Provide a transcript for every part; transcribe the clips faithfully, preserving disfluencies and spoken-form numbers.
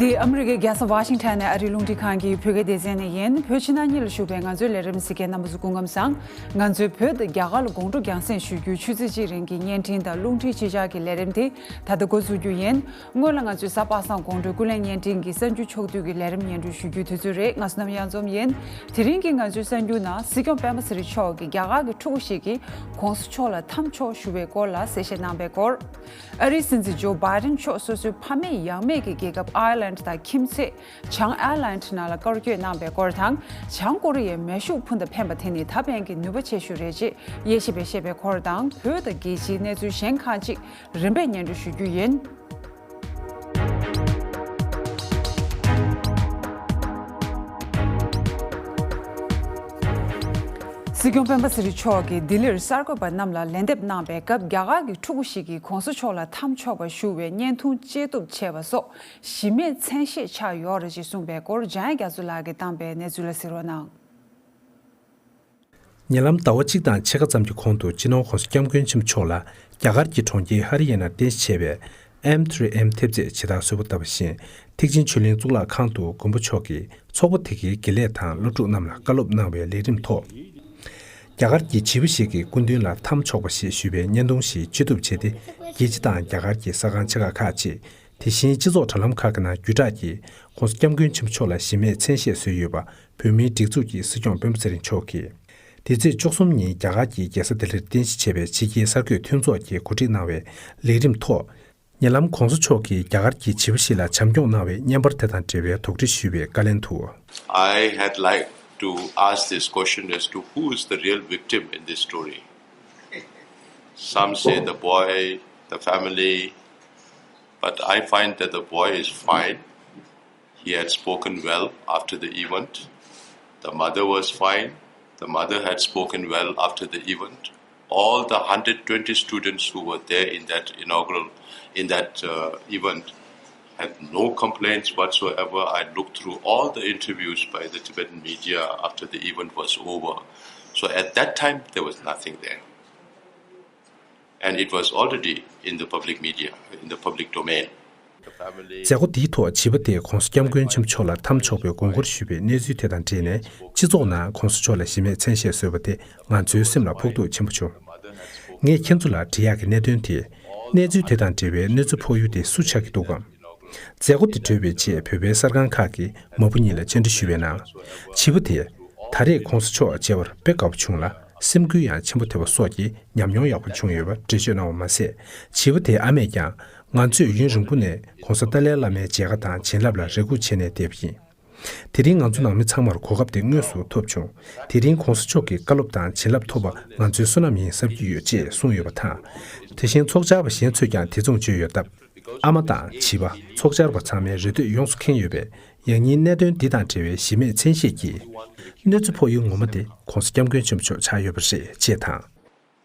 འདི་ཨ་མི་རི་ཀའི་རྒྱལ་ས་ཝ་ཤིང་ཊོན་ནས་ཨ་རིའི་རླུང་འཕྲིན་ཁང་གི་བོད་སྐད་སྡེ་ཚན་ནས་ཡིན། བོད་ཕྱི་ནང་གཉིས་ལ་བཞུགས་པའི་ང་ཚོའི་ལས་རིམ་གཟིགས་མཁན་རྣམ་པ་ཚོ་སྐུ་ཁམས་བཟང་། ང་ཚོའི་བོད་དང་རྒྱ་གར་ལ་དགོང་དྲོ་རྒྱང་སྲིང་ཞུ་རྒྱུའི་ཆུ་ཚོད་གཅིག་རིང་གི་བརྙན་འཕྲིན་དང་རླུང་འཕྲིན་ཕྱི་གསལ་གྱི་ལས་རིམ་དེ་ད་ལྟ་འགོ་འཛུགས་རྒྱུ་ཡིན། སྔོན་ལ་ང་ཚོའི་གཟའ་པ་སངས་དགོང་དྲོའི་ཀུན་གླེང་བརྙན་འཕྲིན་གྱི་གསར་འགྱུར་ཕྱོགས་བསྡུས་ཀྱི་ལས་རིམ་སྙན་སྒྲོན་ཞུ་རྒྱུའི་དུས་ཚོད་རེད། ང་ཚོ་རྣམས་གཡང་འཛོམས་ཡིན། དེ་རིང་གི་ང་ཚོའི་གསར་འགྱུར་ནང་སྲིད་སྐྱོང་སྤེན་པ་ཚེ་རིང་མཆོག་གིས་རྒྱ་གར་གྱི་ཕྲུ་གུ་ཞིག་གིས་༸གོང་ས་མཆོག་ལ་འཐམ་ཕྱོགས་ཞུ་བའི་སྐོར་ལ་གསལ་བཤད་གནང་པའི་སྐོར། ཨ་རིའི་སྲིད་འཛིན་ཇོ་བྷའི་ཌེན་མཆོག་སོ་སོའི་ཕ་མེས་ཡང་མེས་ཀྱི་རྒྱལ་ཁབ་ཨའི་ལན་དང་ཁྱིམ་མཚེས་བྱང་ཨའི་ལན་ནང་ལ་བཀའ་བཀྱོན་གནང་པའི་སྐོར་དང་། བྱང་ཀོ་རི་ཡའི་མེ་ཤུགས་འཕུར་མདའ་འཕེན་པ་དེ་ནི་ད་ཕན་གྱི་ནུས་པ་ཆེ་ཤོས་རེད་ཅེས་དབྱེ་ཞིབ་པས་བཤད་པའི་སྐོར་དང་། བོད་དང་རྒྱལ་སྤྱིའི་གནས་ཚུལ་གཞན་ཁག་ཅིག་རིམ་པས་སྙན་སྒྲོན་ཞུ་རྒྱུ་ཡིན། སྲིད་སྐྱོང་སྤེན་པ་ཚེ་རིང་མཆོག་གིས་ལྡི་ལིར་གསར་འགོད་པ་རྣམས་ལ་ལན་འདེབས་གནང་པའི་སྐབས། རྒྱ་གར་གྱི་ཕྲུ་གུ་ཞིག་གིས་༸གོང་ས་མཆོག་ལ་འཐམ་ཆོག་པ་ཞུ་བའི་བརྙན་ཐུང་བཅད་གཏུབ་བྱས་པ་སོགས་གཞི་མེད་མཚན་ཤས་ཆགས་ཡོད་རེད་ཅེས་གསུངས་པའི་སྐོར། འཇམ་དབྱངས་རྒྱ་མཚོ་ལགས་ཀྱིས་བཏང་པའི་གནས་ཚུལ་ལ་གཟིགས་རོགས་གནང་། ཉེ་ལམ་ཟླ་བ་གཅིག་དང་ཕྱེད་ཀ་ཙམ་གྱི་གོང་དུ། སྤྱི་ནོར་༸གོང་ས་༸སྐྱབས་མགོན་ཆེན་པོ་མཆོག་ལ་རྒྱ་གར་གྱི་གྲོང་ཁྱེར་ཧ་རི་ཡ་ན་རྟེན་གཞི་བྱས་པའི་ཨེམ་ཐི་རི་ཨེམ་ཐེབས་རྩས་ཇི་ལྟར་གསོལ་བ་བཏབ་པ་བཞིན། ཐེག་ཆེན་ཆོས་གླིང་གཙུག་ལག་ཁང་དུ་མགོན་པོ་མཆོག་གིས་ཚོགས་པ་དེ་གའི་དགེ་ལས་དང་སློབ་ཕྲུག་རྣམས་ལ་བཀའ་སློབ་གནང་བའི་ལས་རིམ་ཐོག་རྒྱ་གར་གྱི་བྱིས་པ་ཞིག་གིས་སྐུ་མདུན་ལ་འཐམ་ཆོག་པ་ཞེས་ཞུས་པའི་བརྙན་ཐུང་ཞིག་བཅད་གཏུབ་བྱས་ཏེ། རྒྱལ་སྤྱི་དང་རྒྱ་གར་གྱི་གསར་ཁང་ཆེ་ཁག་ཁག་ཅིག་དེ་བཞིན་སྤྱི་ཚོགས་དྲ་ལམ་ཁག་གི་ནང་བརྒྱུད་བསྒྲགས་ཀྱིས། ༸གོང་ས་༸སྐྱབས་མགོན་ཆེན་པོ་མཆོག་ལ་གཞི་མེད་མཚན་ཤས་བཟོས་ཡོད་པ། བོད་མིའི་སྒྲིག་འཛུགས་ཀྱི་སྲིད་སྐྱོང་སྤེན་པ་ཚེ་རིང་མཆོག་གིས། འདི་ཚེས་བཅུ་གསུམ་ཉིན་རྒྱ་གར་གྱི་རྒྱལ་ས་ལྡི་ལིར་རྟེན་གཞི་བྱས་པའི་ཕྱི་རྒྱལ་གསར་འགོད་མཐུན་ཚོགས་ཀྱིས་གོ་སྒྲིག་གནང་བའི་ལས་རིམ་ཐོག་ཉེ་ལམ་༸གོང་ས་མཆོག་གིས་རྒྱ་གར་གྱི་བྱིས་པ་ཞིག་ལ་བྱམས་སྐྱོང་གནང་བའི་བརྙན་པར་དེ་དང་འབྲེལ་བའི་དོགས་འདྲི་ཞུས་པའི་བཀའ་ལན་དུ། I had like to ask this question as to who is the real victim in this story. Some say the boy, the family, but I find that the boy is fine. He had spoken well after the event. The mother was fine. The mother had spoken well after the event. All the hundred twenty students who were there in that inaugural, in that, uh, event had no complaints whatsoever. I looked through all the interviews by the Tibetan media after the event was over. So at that time, there was nothing there. And it was already in the public media, in the public domain. མཛད་སྒོ་འདིའི་ཐོག་བྱིས་པ་དེས་༸གོང་ས་༸སྐྱབས་མགོན་ཆེན་པོ་མཆོག་ལ་འཐམ་ཆོག་པའི་དགོངས་སྐོར་ཞུས་པའི་གནས་ཚུལ་དེ་དང་འབྲེལ་ནས། སྤྱི་ཚོགས་ནང་༸གོང་ས་མཆོག་ལ་གཞི་མེད་མཚན་ཤས་བཟོས་པ་དེ་ང་ཚོའི་སེམས་ལ་ཕོག་ཐུག་ཆེན་པོ་བྱུང་། ངས་ཁྱེད་ཚོ་ལ་འབྲི་ཡག་གི་གནད་དོན་དེ། གནས་ཚུལ་དེ་དང་འབྲེལ་བའི་གནོད་འཚེ་ཕོག་ཡུལ་དེ་སུ་ཆགས་ཀྱི་འདུག་གམ། མཛད་སྒོ་དེ་གྲོལ་བའི་རྗེས། བོད་པའི་གསར་ཁང་ཁག་གིས་མ་བུ་གཉིས་ལ་བཅར་འདྲི་ཞུས་པའི་ནང་། བྱིས་པ་དེས། ད་རེས་༸གོང་ས་མཆོག་མཇལ་བར་དཔེ་དགའ་པོ་བྱུང་ལ། སེམས་འགུལ་ཡང་ཆེན་པོ་ཐེབས་པ་སོགས་ཀྱི་ཉམས་མྱོང་ཡག་པོ་བྱུང་ཡོད་པ་འགྲེལ་བརྗོད་གནང་བ་མ་ཟད། བྱིས་པ་དེའི་ཨ་མས་ཀྱང་། ང་ཚོས་ཡུན་རིང་པོ་ནས་༸གོང་ས་ཏཱ་ལའི་བླ་མའི་མཇལ་ཁ་དང་བྱིན་རླབས་ལ་རེ་སྒུག་བྱས་ནས་བསྡད་པ་ཡིན། དེ་རིང་ང་ཚོ་ནང་མི་ཚང་མར་གོ་སྐབས་དེ་དངོས་སུ་ཐོབ་བྱུང་། དེ་རིང་༸གོང་ས་མཆོག་གི་བཀའ་སློབ་དང་བྱིན་རླབས་ཐོབ་པ་ང་ཚོའི་བསོད་ནམས་ཡིན་བསམ་གྱི་ཡོད་ཅེས་གསུངས་ཡོད་པ་དང་། དེ་བཞིན་ཚོགས་བཅར་བ་གཞན་ཚོས་ཀྱང་དེ་མཚུངས་བརྗོད་ཡོད་སྟབས། ཨ་མ་དང་བྱིས་པ། ཚོགས་བཅར་བ་ཚང་མའི་རེ་འདོད་ཡོངས་སུ་ཁེངས་ཡོད་པས། ཡང་སྙིང་གནད་དོན་འདི་དང་འབྲེལ་བའི་གཞི་མེད་མཚན་ཤས་ཀྱིས་གནོད་འཚེ་ཕོག་ཡུལ་ངོ་མ་དེ་༸གོང་ས་༸སྐྱབས་མགོན་ཆེན་པོ་མཆོག་ཆགས་ཡོད་པ་རེད་ཅེས་དང་།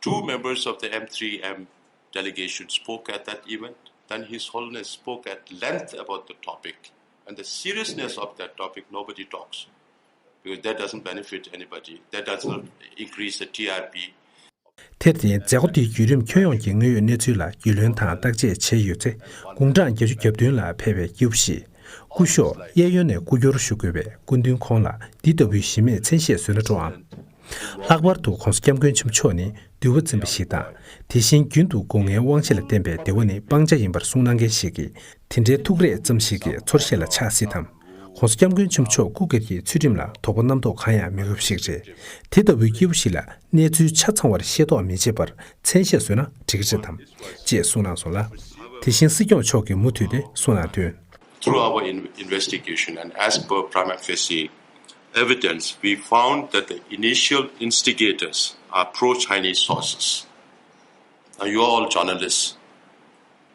Two members of the M three M delegation spoke at that event. Then his holiness spoke at length about the topic. And the seriousness of that topic, nobody talks. Because that doesn't benefit anybody. That doesn't increase the T R P. དེར་བརྟེན། མཛད་སྒོ་དེའི་བརྒྱུད་རིམ་ཁྱོན་ཡོངས་ཀྱི་དངོས་ཡོད་གནས་ཚུལ་ལ་རྒྱུས་ལོན་དང་བརྟག་དཔྱད་བྱས་ཡོད་ཚེ། དགུང་གྲངས་བརྒྱད་ཅུ་གྱ་བདུན་ལ་ཕེབས་པའི་སྐྱེས་བུ་ཞིག་སྐུ་ཞབས་གཡས་གཡོན་ནས་སྐུ་སྒྱུར་ཞུ་དགོས་པས། སྐུ་མདུན་ཁོང་ལ་འདི་ལྟ་བུའི་གཞི་མེད་མཚན་ཤས་བཟོས་ན་སྤྲོའམ། ལྷག་པར་དུ་༸གོང་ས་༸སྐྱབས་མགོན་ཆེན་པོ་མཆོག་ནི་འདུལ་བ་འཛིན་པ་ཞིག་དང་། དེ་བཞིན་རྒྱུན་དུ་སྒོ་ལྔའི་དབང་ཆེན་ལ་བརྟེན་པའི་བདེ་བ་ནི་སྤང་བྱ་ཡིན་པར་གསུང་གནང་མཁན་ཞིག་གིས། དེ་འདྲའི་ཐུགས་རེ་ཙམ་ཞིག་གིས་ཚོར་ཤེས་ལ་ཆགས་སྲིད་དམ། ༸གོང་ས་༸སྐྱབས་མགོན་ཆེན་པོ་མཆོག་སྐུ་སྒེར་གྱི་ཚུལ་ཁྲིམས་ལ་དོགས་པ་རྣམ་རྟོག་གང་ཡང་མི་དགོས་པ་ཞིག་རེད། དེ་ལྟ་བུའི་སྐྱེས་བུ་ཞིག་ལ་གནས་ཚུལ་ཆ་ཚང་བར་ཤེས་རྟོགས་མི་བྱེད་པར་མཚན་ཤས་བཟོས་ན་འགྲིག་གི་རེད་དམ། ཅེས་གསུངས་གནང་སོང་ལ། དེ་བཞིན་སྲིད་སྐྱོང་མཆོག་གིས་མུ་མཐུད་དེ་གསུངས་གནང་དོན། Through our in- investigation and as per prima facie evidence, we found that the initial instigators are pro-Chinese sources. Now, you are all journalists.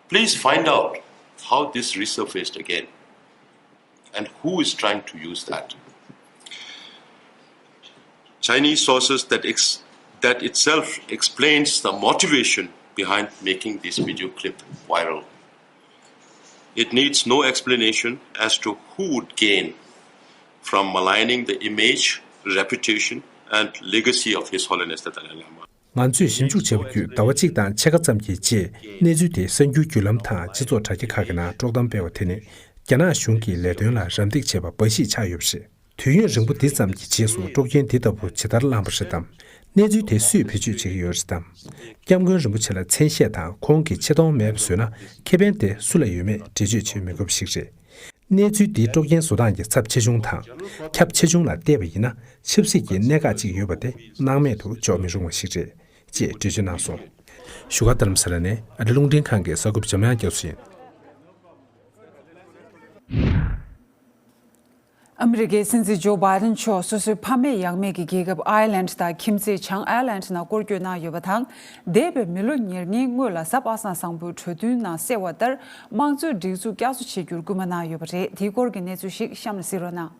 Please find out how this resurfaced again and who is trying to use that. Chinese sources that ex- that itself explains the motivation behind making this video clip viral. It needs no explanation as to who would gain from maligning the image, reputation, and legacy of His Holiness the Dalai Lama. ང་ཚོས་ཞིབ་འཇུག་བྱས་པ་བརྒྱུད་ཟླ་བ་གཅིག་དང་ཕྱེད་ཀ་ཙམ་གྱི་རྗེས། གནས་ཚུལ་དེ་གསར་འགྱུར་བརྒྱུད་ལམ་དང་སྤྱི་ཚོགས་དྲ་རྒྱ་ཁག་གི་ནང་དཀྲོག་གཏམ་སྤེལ་བ་དེ་ནི། རྒྱ་ནག་གཞུང་གིས་ལས་དོན་ལ་རམ་འདེགས་བྱས་པ་འབའ་ཞིག་ཆགས་ཡོད་པ་རེད། དུས་ཡུན་རིང་པོ་འདི་ཙམ་གྱི་རྗེས་སུ་དཀྲོག་རྐྱེན་འདི་ལྟ་བུ་ཇི་ལྟར་བསླངས་པ་རེད་དམ། གནས་ཚུལ་དེ་སུས་བེད་སྤྱོད་བྱེད་ཀྱི་ཡོད་རེད་དམ། སྐྱབས་མགོན་རིན་པོ་ཆེ་ལ་མཚན་ཤས་དང་ཁོང་གི་ཆེ་མཐོང་མེད་པ་བཟོས་ན་ཁེ་ཕན་དེ་སུ་ལ་ཡོད་མེད་འགྲེལ་བརྗོད་བྱེད་མི་དགོས་པ་ཞིག་རེད། གནས་ཚུལ་འདིའི་དཀྲོག་རྐྱེན་བཟོ་སྟངས་ཀྱི་ཚབས་ཆེ་ཆུང་དང་། ཁྱབ་ཆེ་ཆུང་ལ་བལྟས་པ་ཡིན་ན། ཆབ་སྲིད་ཀྱི་གནད་འགག་ཅིག་ཡོད་པ་དེ་སྣང་མེད་དུ་འཇོག་མི་རུང་བ་ཞིག་རེད། ཅེས་འགྲེལ་བརྗོད་གནང་སོང་། བཞུགས་སྒར་རྡ་རམ་ས་ལ་ནས་ཨ་རི་རླུང་འཕྲིན་ཁང་གི་གསར་འགོད་པ་འཇམ་དབྱངས་རྒྱ་མཚོ་ཡིན། ཨ་མི་རི་ཀའི་སྲིད་འཛིན་ཇོ་བྷའི་ཏིན་མཆོག་སོ་སོའི་ཕ་མེས་ཡང་མེས་ཀྱི་རྒྱལ་ཁབ་ཨའི་ལན་དང་ཁྱིམ་མཚེས་བྱང་ཨའི་ལན་ནང་སྐོར་སྐྱོད་གནང་ཡོད་པ་དང་། འདས་པའི་མི་ལོ་ཉེར་ལྔའི་སྔོན་ལ་གཟའ་པ་སངས་བཟང་པོའི་གྲོས་མཐུན་ནང་གསལ་བ་ལྟར། དམངས་གཙོའི་སྒྲིག་འཛུགས་བསྐྱར་གསོ་བྱེད་རྒྱུར་སྐུལ་མ་གནང་ཡོད་པ་རེད། དེའི་སྐོར་གྱི་གནས་ཚུལ་ཞིག་གཤམ་ལ་གཟིགས་རོགས་གནང་།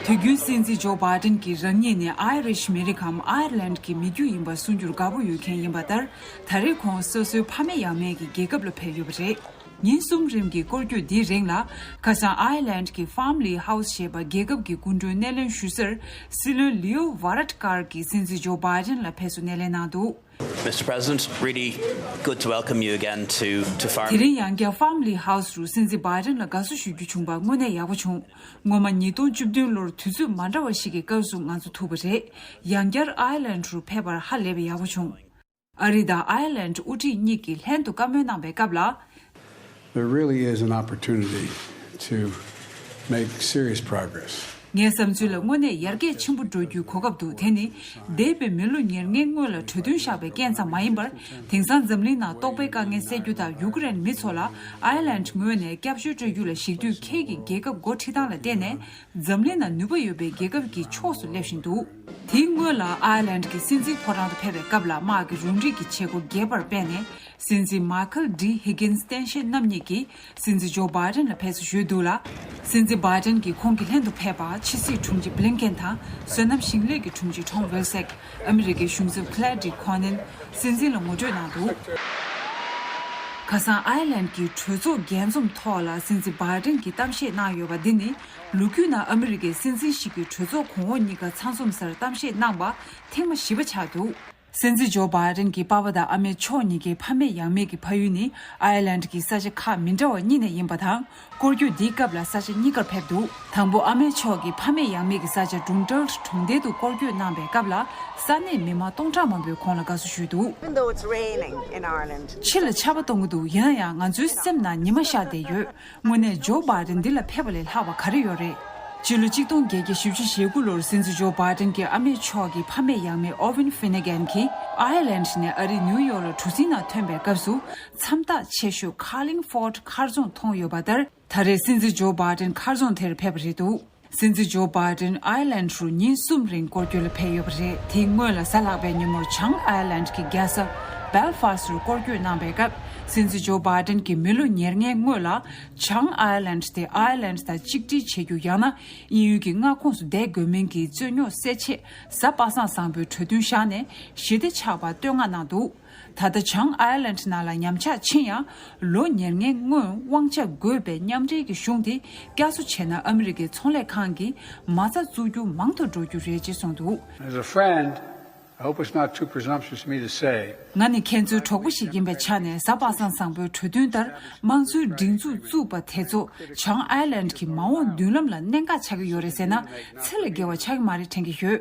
དུས་རྒྱུན་སྲིད་འཛིན་ཇོ་བྷའི་ཏིན་གྱིས་རང་ཉིད་ནི་ཨའི་རིཤ་མི་རིགས་གམ་ཨའི་ལན་གྱི་མི་རྒྱུད་ཡིན་པ་གསུང་རྒྱུར་དགའ་པོ་ཡོད་མཁན་ཡིན་པ་ལྟར། ད་རེས་ཁོང་སོ་སོའི་ཕ་མེས་ཡང་མེས་ཀྱི་རྒྱལ་ཁབ་ལ་ཕེབས་ཡོད་པ་རེད། ཉིན་གསུམ་རིང་གི་སྐོར་སྐྱོད་འདིའི་རིང་ལ། ཁ་སང་ཨའི་ལན་གྱི་Family House ཞེས་པ་རྒྱལ་ཁབ་ཀྱི་སྐུ་མགྲོན་སྣེ་ལེན་ཞུ་སར། སྲིད་བློན་ལིའོ་ཝ་རད་ཀར་གྱིས་སྲིད་འཛིན་ཇོ་བྷའི་ཏིན་ལ་ཕེབས་བསུ་སྣེ་ལེན་གནང་འདུག། Mister President, really good to welcome you again to, to Foreign དེ་རིང་ཡང་བསྐྱར་Family House རུ་སྲིད་འཛིན་བྷའི་ཏིན་ལ་དགའ་བསུ་ཞུ་རྒྱུ་བྱུང་པ་དངོས་གནས་ཡག་པོ་བྱུང་། སྔོན་མ་ཉིས་སྟོང་བཅུ་བདུན་ལོར་དུས་ཚོད་མ་འདྲ་བ་ཞིག་གི་སྐབས་སུ་ང་ཚོ་ཐུག་པ་རེད། ཡང་བསྐྱར་ཨའི་ལན་རུ་ཕེབས་པར་ཧ་ལས་པའི་ཡག་པོ་བྱུང་། ཨ་རི་དང་ཨའི་ལན་དབུ་ཁྲིད་གཉིས་ཀྱིས་ལྷན་དུ་བཀའ་མོལ་གནང་པའི་སྐབས་ལ། There really is an opportunity to make serious progress. ངའི་བསམ་ཚུལ་ལ་དངོས་གནས་ཡར་རྒྱས་ཆེན་པོ་འགྲོ་རྒྱུའི་གོ་སྐབས་འདུག། དེ་ནི་འདས་པའི་མི་ལོ་ཉེར་ལྔའི་སྔོན་ལ་གྲོས་མཐུན་བཞག་པའི་རྐྱེན་ཙམ་མ་ཡིན་པར། དེང་སང་འཛམ་གླིང་ནང་ལྟོགས་པའི་དཀའ་ངལ་སེལ་རྒྱུ་དང་ཡུ་ཀེ་རེན་མི་ཚོ་ལ་ཨའི་ལན་ངོས་ནས་སྐྱབས་བཅོལ་སྤྲོད་རྒྱུ་ལ་གཞིགས་དུས། ཁྱེད་ཀྱི་རྒྱལ་ཁབ་འགོ་ཁྲིད་སྟངས་ལ་བརྟེན་ནས། འཛམ་གླིང་ནང་ནུས་པ་ཡོད་པའི་རྒྱལ་ཁབ་ཀྱི་ཕྱོགས་སུ་སླེབས་བཞིན་འདུག། དེའི་སྔོན་ལ་ཨའི་ལན་གྱི་སྲིད་འཛིན་ཕོ་བྲང་དུ་ཕེབས་པའི་སྐབས་ལ། དམག་གི་རུ་སྒྲིག་གི་བྱེད་སྒོ་རྒྱས་པར་སྤེལ་ནས། སྲིད་འཛིན་མཱ་ཁལ་ཌི་ཧི་གིན་སི་སྟངས་དཔྱལ་རྣམ་གཉིས་ཀྱིས་སྲིད་འཛིན་ཇོ་བྷའི་ཏིན་ལ་ཕེབས་བསུ་ཞུས་འདུག་ལ། སྲིད་འཛིན་བྷའི་ཏིན་གྱིས་ཁོང་གི་ལྷན་དུ་ཕེབས་པ་ཕྱི་སྲིད་དྲུང་ཆེ་བྷི་ལིན་ཀེན་དང་། སོ་ནམ་ཞིང་ལས་ཀྱི་དྲུང་ཆེ་ཊོམ་ཝིལ་སེག། ཨ་མི་རི་ཀའི་གཞུང་ཚབ་ཁི་ལེ་ཌི་ཁོ་ནན། སྲིད་འཛིན་ལ་ངོ་སྤྲོད་གནང་འདུག། ཁ་སང་ཨའི་ལན་གྱི་གྲོས་ཚོགས་རྒྱས་འཛོམས་ཐོག་ལ་སྲིད་འཛིན་བྷའི་ཏིན་གྱིས་གཏམ་བཤད་གནང་ཡོད་པ་འདི་ནི། ལོ་རྒྱུས་ནང་ཨ་མི་རི་ཀའི་སྲིད་འཛིན་ཞིག་གིས་གྲོས་ཚོགས་གོང་འོག་གཉིས་ཀ་ཚང་འཛོམས་སར་གཏམ་བཤད་གནང་པ་ཐེངས་མ་བཞི་པ་ཆགས་འདུག། སྲིད་འཛིན་ཇོ་བྷའི་ཏིན་གྱི་པ་ཕ་དང་ཨ་མའི་ཕྱོགས་གཉིས་ཀའི་ཕ་མེས་ཡང་མེས་ཀྱི་ཕ་ཡུལ་ནི་ཨའི་ལན་གྱི་ས་ཆ་ཁག་མི་འདྲ་བ་གཉིས་ནས་ཡིན་པ་དང་། སྐོར་སྐྱོད་འདིའི་སྐབས་ལ་ས་ཆ་གཉིས་ཀར་ཕེབས་འདུག། དང་པོ་ཨ་མའི་ཕྱོགས་ཀྱི་ཕ་མེས་ཡང་མེས་ཀྱི་ས་ཆ་ཌུན་ཌལ་གྲོང་རྡལ་དུ་སྐོར་སྐྱོད་གནང་པའི་སྐབས་ལ། ས་གནས་མི་མང་སྟོང་ཕྲག་མང་པོས་ཁོང་ལ་དགའ་བསུ་ཞུས་འདུག། Even though it's raining in Ireland, ཕྱི་ལ་ཆར་པ་གཏོང་གི་འདུག། ཡིན་ན་ཡང་ང་ཚོའི་སེམས་ནང་ཉི་མ་ཤར་བསྡད་ཡོད། དངོས་གནས་ཇོ་བྷའི་ཏིན་འདི་ལ་ཕེབས་པ་ལས་ལྷག་པ་ག་རེ་ཡོད་རེད། སྤྱི་ལོ་གཅིག་སྟོང་བརྒྱད་བརྒྱ་བཞི་བཅུ་ཞེ་དགུ་ལོར་སྲིད་འཛིན་ཇོ་བྷའི་ཏིན་གྱི་ཨ་མའི་ཕྱོགས་ཀྱི་ཕ་མེས་ཡང་མེས་ཨོ་ཝིན་ཧྥི་ནི་གན་གྱིས་ཨའི་ལན་ནས་ཨ་རིའི་ནིའུ་ཡོག་ལ་གྲུ་གཟིངས་ནང་ཐོན་པའི་སྐབས་སུ། མཚམས་རྟགས་ཆེ་ཤོས་ཁ་ལིང་ཧྥོར་ཌི་མཁར་རྫོང་མཐོང་ཡོད་པ་ལྟར། ད་རེས་སྲིད་འཛིན་ཇོ་བྷའི་ཏིན་མཁར་རྫོང་དེར་ཕེབས་པ་རེད་འདུག། སྲིད་འཛིན་ཇོ་བྷའི་ཏིན་ཨའི་ལན་རུ་ཉིན་གསུམ་རིང་སྐོར་སྐྱོད་ལ་ཕེབས་ཡོད་པ་རེད། དེའི་སྔོན་ལ་གཟའ་ལྷག་པའི་ཉིན་མོར་བྱང་ཨའི་ལན་གྱི་རྒྱལ་ས་བེལ་ཧྥ་སི་རུ་སྐོར་སྐྱོད་གནང་པའི་སྐབས། སྲིད་འཛིན་ཇོ་བྷའི་ཏིན་གྱིས་མི་ལོ་ཉེར་ལྔའི་སྔོན་ལ་བྱང་ཨའི་ལན་དེ་ཨའི་ལན་དང་གཅིག་སྒྲིལ་བྱེད་རྒྱུ། ཡང་ན་དབྱིན་ཡུལ་གྱི་མངའ་ཁོངས་སུ་བསྡད་དགོས་མིན་གྱི་རྩོད་རྙོག་སེལ་ཆེད། གཟའ་པ་སངས་བཟང་པོའི་གྲོས་མཐུན་བཞག་ནས་ཞི་བདེ་ཆགས་པར་བསྟོད་བསྔགས་གནང་འདུག། ད་ལྟ་བྱང་ཨའི་ལན་ནང་ལ་ཉམས་ཆག་ཕྱིན་ཡང་། ལོ་ཉེར་ལྔའི་སྔོན་དབང་ཆ་དགོས་པའི་མཉམ་འབྲེལ་གྱི་གཞུང་དེ་བསྐྱར་གསོ་བྱས་ན། ཨ་མི་རི་ཀའི་ཚོང་ལས་ཁང་གི་མ་རྩ་བཙུགས་རྒྱུ་མང་དུ་འགྲོ་རྒྱུ་རེད་ཅེས་གསུངས་འདུག། As a friend, I hope it's not too presumptuous of me to say, ང་ནི་ཁྱེད་ཚོའི་གྲོགས་པོ་ཞིག་ཡིན་པའི་ཆ་ནས། གཟའ་པ་སངས་བཟང་པོའི་གྲོས་མཐུན་ལྟར་དམངས་གཙོའི་སྒྲིག་འཛུགས་བཙུགས་པ་དེ་ཚོ་བྱང་ཨའི་ལན་གྱི་མ་འོངས་མདུན་ལམ་ལ་གནད་འགག་ཆགས་ཀྱི་ཡོད་རེད་ཟེར་ན། ཚད་ལས་བརྒལ་བ་ཆགས་ཀྱི་མ་རེད་དྲན་གྱི་ཡོད།